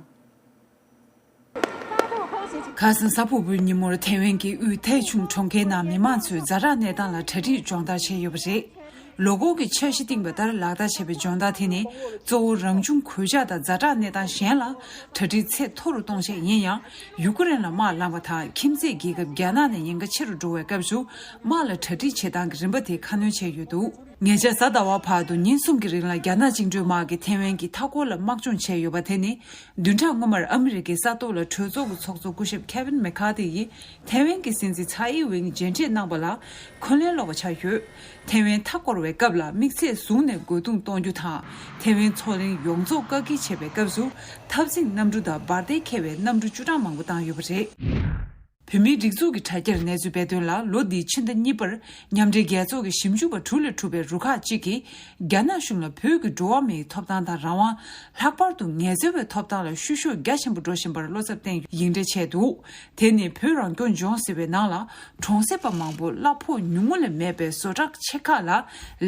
ཁ་སང་གཟའ་ཕུར་བུའི་ཉིན་མོར་ཐེ་ཝན་གྱི་དབུས་ཐའེ་ཆུང་གྲོང་ཁྱེར་ནང་མི་མང་ཚོས་ཛ་དྲག་གནས་སྟངས་ལ་གྲ་སྒྲིག་སྦྱོང་བརྡར་བྱས་ཡོད་པ་རེད། ལོ་འཁོར་གྱི་འཆར་གཞི་བཏིང་བ་ལྟར་ལག་བསྟར་བྱས་པའི་སྦྱོང་བརྡར་དེ་ནི་གཙོ་བོ་རང་བྱུང་གོད་ཆག་དང་ཛ་དྲག་གནས་སྟངས་གཞན་ལ་གྲ་སྒྲིག་ཚད་མཐོ་རུ་གཏོང་ཆེད་ཡིན་ཡང་། ཡུ་ཀེ་རེན་ལ་དམག་ལངས་པ་དང་ཁྱིམ་མཚེས་རྒྱལ་ཁབ་རྒྱ་ནག་ནས་ཉེན་ཁ་ཆེ་རུ་འགྲོ་བའི་སྐབས་སུ་དམག་ལ་གྲ་སྒྲིག་བྱེད་སྟངས་ཀྱི་རིམ་པ་དེ་ཁ་སྣོན་བྱས་ཡོད་འདུག་ཉེ་ཆར་གཟའ་ཟླ་བ་བར་དུ་ཉིན་གསུམ་གྱི་རིང་ལ་རྒྱ་ནག་བཅིངས་འགྲོལ་དམག་གིས་ཐེ་ཝན་གྱི་མཐའ་འཁོར་ལ་དམག་སྦྱོང་བྱས་ཡོད་པ་དེ་ནི། བདུན་ཕྲག་སྔོན་མར་ཨ་མི་རི་ཀའི་ས་ཐོག་ལ་གྲོས་ཚོགས་ཀྱི་ཚོགས་གཙོ་སྐུ་ཞབས་ཁེ་ཝིན་མེ་ཁ་ཐི་ཡིས་ཐེ་ཝན་གྱི་སྲིད་འཛིན་ཚའེ་ཝེན་མཇལ་འཕྲད་གནང་པ་ལ་འཁོན་ལན་སློག་པ་ཆགས་ཡོད། ཐེ་ཝན་མཐའ་བསྐོར་བའི་སྐབས་ལ་དམིགས་ཚད་བཟུང་ནས་རྒོལ་རྡུང་གཏོང་རྒྱུ་དང་། ཐེ་ཝན་མཚོ་གླིང་ཡོངས་རྫོགས་བཀག་སྐྱིལ་བྱེད་པའི་སྐབས་སུ་འཐབ་འཛིང་གནམ་གྲུ་དང་འབར་མདེལ་འཁྱེར་བའི་གནམ་གྲུ་བཅུ་གྲངས་མང་པོ་བཏང་ཡོད་པ་རེད། བོད་མིའི་སྒྲིག་འཛུགས་ཀྱི་དྲ་རྒྱར་གནས་ཚུལ་སྤེལ་དོན་ལ། ལོ་འདིའི་ཕྱི་ཟླ་གཉིས་པར་མཉམ་འབྲེལ་རྒྱལ་ཚོགས་ཀྱི་ཞིབ་འཇུག་པ་དྲུག་ལས་གྲུབ་པའི་རུ་ཁག་ཅིག་གིས་རྒྱ་ནག་གཞུང་ལ་བོད་ཀྱི་འགྲོ་བ་མིའི་ཐོབ་ཐང་དང་རང་དབང་། ལྷག་པར་དུ་ངལ་རྩོལ་བའི་ཐོབ་ཐང་ལ་བཤུ་གཞོག་རྒྱ་ཆེན་པོ་འགྲོ་བཞིན་པར་བློ་འཚབ་བསྟན་ཡིག་འབྲེལ་བྱས་འདུག་དེ་ནི་བོད་རང་སྐྱོང་ལྗོངས་ཟེར་བའི་ནང་ལ་གྲོང་གསེབ་པ་མང་པོ་གླ་ཕོགས་ཉུང་ངུ་ལས་མེད་པའི་བཟོ་གྲྭ་ཆེ་ཁག་ལ་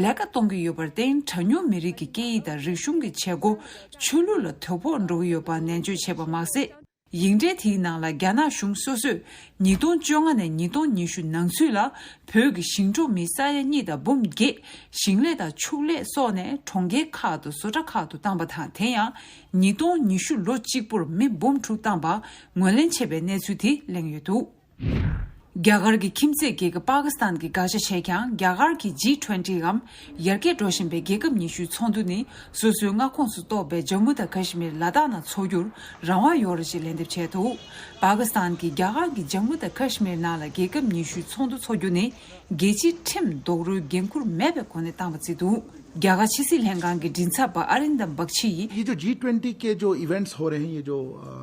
ལས་ཀ་གཏོང་གི་ཡོད་པར་བརྟེན། གྲངས་ཉུང་མི་རིགས་ཀྱི་སྐད་ཡིག་དང་རིག་གཞུང་གི་བྱེད་སྒོ། ཆོས་ལུགས་ལ་དོ་ཕོག་འགྲོ་གི་ཡོད་པ་ནན་བརྗོད་བྱས་པ་མ་ཟད། ཡིག་འབྲེལ་དེའི་ནང་ལ་རྒྱ་ནག་གཞུང་སོ་སོས་ཉིས་སྟོང་བཅོ་ལྔ་ནས་ཉིས་སྟོང་ཉི་ཤུ་ནང་ཚུད་ལ་བོད་ཀྱི་ཞིང་འབྲོག་མི་ས་ཡ་གཉིས་དང་འབུམ་བརྒྱད་ཞིང་ལས་དང་ཕྱུགས་ལས་སོགས་ནས་གྲོང་ཁྱེར་ཁག་ཏུ་བཟོ་གྲྭ་ཁག་ཏུ་བཏང་པ་དང་། དེ་ཡང་ཉིས་སྟོང་ཉི་ཤུ་ལོ་གཅིག་པུར་མི་འབུམ་དྲུག་བཏང་པ་ངོས་ལེན་བྱས་པའི་གནས་ཚུལ་དེ་གླེང་ཡོད་འདུག་རྒྱ་གར་གྱི་ཁྱིམ་མཚེས་རྒྱལ་ཁབ་པ་ཀི་སི་ཐན་གྱིས་དགག་བྱ་བྱས་ཀྱང་། རྒྱ་གར་གྱི་ཇི་ཊུ་ཝེན་ཊི་འམ། ཡར་རྒྱས་འགྲོ་བཞིན་པའི་རྒྱལ་ཁབ་ཉི་ཤུའི་ཚོགས་འདུ་ནི་སོ་སོའི་མངའ་ཁོངས་སུ་གཏོགས་པའི་ཇམ་མུ་དང་ཁ་ཤི་མིར་ལ་དྭགས་ནང་འཚོགས་རྒྱུར་རང་དབང་ཡོད་རེད་ཅེས་ལན་འདེབས་བྱས་འདུག་པ་ཀི་སི་ཐན་གྱིས་རྒྱ་གར་གྱི་ཇམ་མུ་དང་ཁ་ཤི་མིར་ནང་ལ་རྒྱལ་ཁབ་ཉི་ཤུའི་ཚོགས་འདུ་འཚོགས་རྒྱུ་ནི་རྒྱལ་སྤྱིའི་ཁྲིམས་རྡོག་རོལ་འགན་འཁུར་མེད་པའི་སྒོ་ནས་བཏང་བ་བརྩིས་འདུག་རྒྱ་གར་ཕྱི་སྲིད་ལྷན་ཁང་གི་མགྲིན་ཚབ་པ་ཨ་རིན་དམ་བག་ཆི་ཡིས། ये जो G twenty के जो इवेंट्स हो रहे हैं, ये जो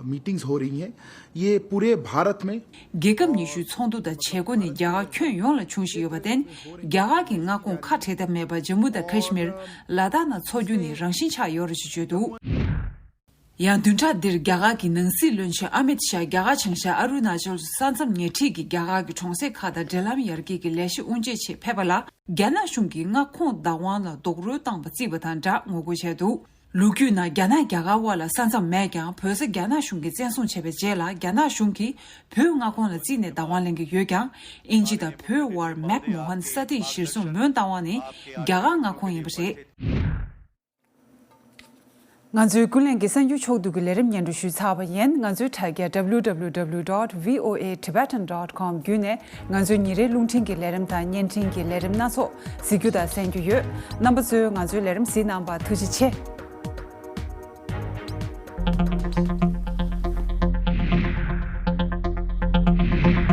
मीटिंग्स हो रही हैं, ये पूरे भारत में རྒྱལ་ཁབ་ཉི་ཤུའི་ཚོགས་འདུ་དང་བྱེད་སྒོ་ནི་རྒྱ་གར་ཁྱོན་ཡོངས་ལ་འབྱུང་བཞིན་ཡོད་པར་བརྟེན། རྒྱ་གར་གྱི་མངའ་ཁོངས་ཁ་བྲལ་ཐབས་མེད་པ་ཇམ་མུ་དང་ཁ་ཤི་མིར་ལ་དྭགས་ནང་འཚོགས་རྒྱུ་ནི་རང་བཞིན་ཆགས་ཡོད་རེད་ཅེས་བརྗོད་འདུག་ཡང་བདུན་ཕྲག་འདིར་རྒྱ་གར་གྱི་ནང་སྲིད་བློན་ཆེན་ཨ་མིད་ཤཱ་རྒྱ་གར་བྱང་ཤར་ཨ་རུ་ན་ཅལ་དུ་ས་མཚམས་ཉེ་འཁྲིས་ཀྱི་རྒྱ་གར་གྱི་གྲོང་གསེབ་ཁག་དང་འབྲེལ་ལམ་ཡར་རྒྱས་ཀྱི་ལས་གཞི་དབུ་འབྱེད་ཆེད་ཕེབས་པ་ལ། རྒྱ་ནག་གཞུང་གིས་མངའ་ཁོངས་བདག་དབང་ལ་རྡོག་རོལ་བཏང་པ་བརྩིས་པ་དང་སྦྲགས་ངོ་རྒོལ་བྱས་འདུག་ལོ་རྒྱུས་ནང་རྒྱ་ནག་རྒྱ་གར་དབར་ལ་ས་མཚམས་མེད་ཀྱང་། བོད་ས་རྒྱ་ནག་གཞུང་གིས་བཙན་བཟུང་བྱས་པའི་རྗེས་ལ། རྒྱ་ནག་གཞུང་གིས་བོད་མངའ་ཁོངས་ལ་བརྩིས་ནས་བདག་དབང་ལེན་གྱི་ཡོད་ཀྱང་། དབྱིན་ཇི་དང་བོད་དབར་མེག་མོ་ཧན་ས་ཐིག་གཞིར་བཟུང་མོན་རྟ་དབང་ནི་རྒྱ་གར་མངའ་ཁོངས་ཡིན་པ་རེད། ང་ཚོའི་ཀུན་གླེང་གི་གསར་འགྱུར་ཕྱོགས་བསྡུས་ཀྱི་ལས་རིམ་སྙན་སྒྲོན་ཞུས་ཚར་བ་ཡིན། ང་ཚོའི་དྲ་རྒྱ་W W W dot V O A Tibetan dot com བརྒྱུད་ནས་ང་ཚོའི་ཉིན་རེའི་རླུང་འཕྲིན་གྱི་ལས་རིམ་དང་བརྙན་འཕྲིན་གྱི་ལས་རིམ་སྣ་ཚོགས་གཟིགས་རྒྱུ་དང་གསན་རྒྱུ་ཡོད། རྣམ་པ་ཚོས་ང་ཚོའི་ལས་རིམ་གཟིགས་གནང་བར་ཐུགས་རྗེ་ཆེ།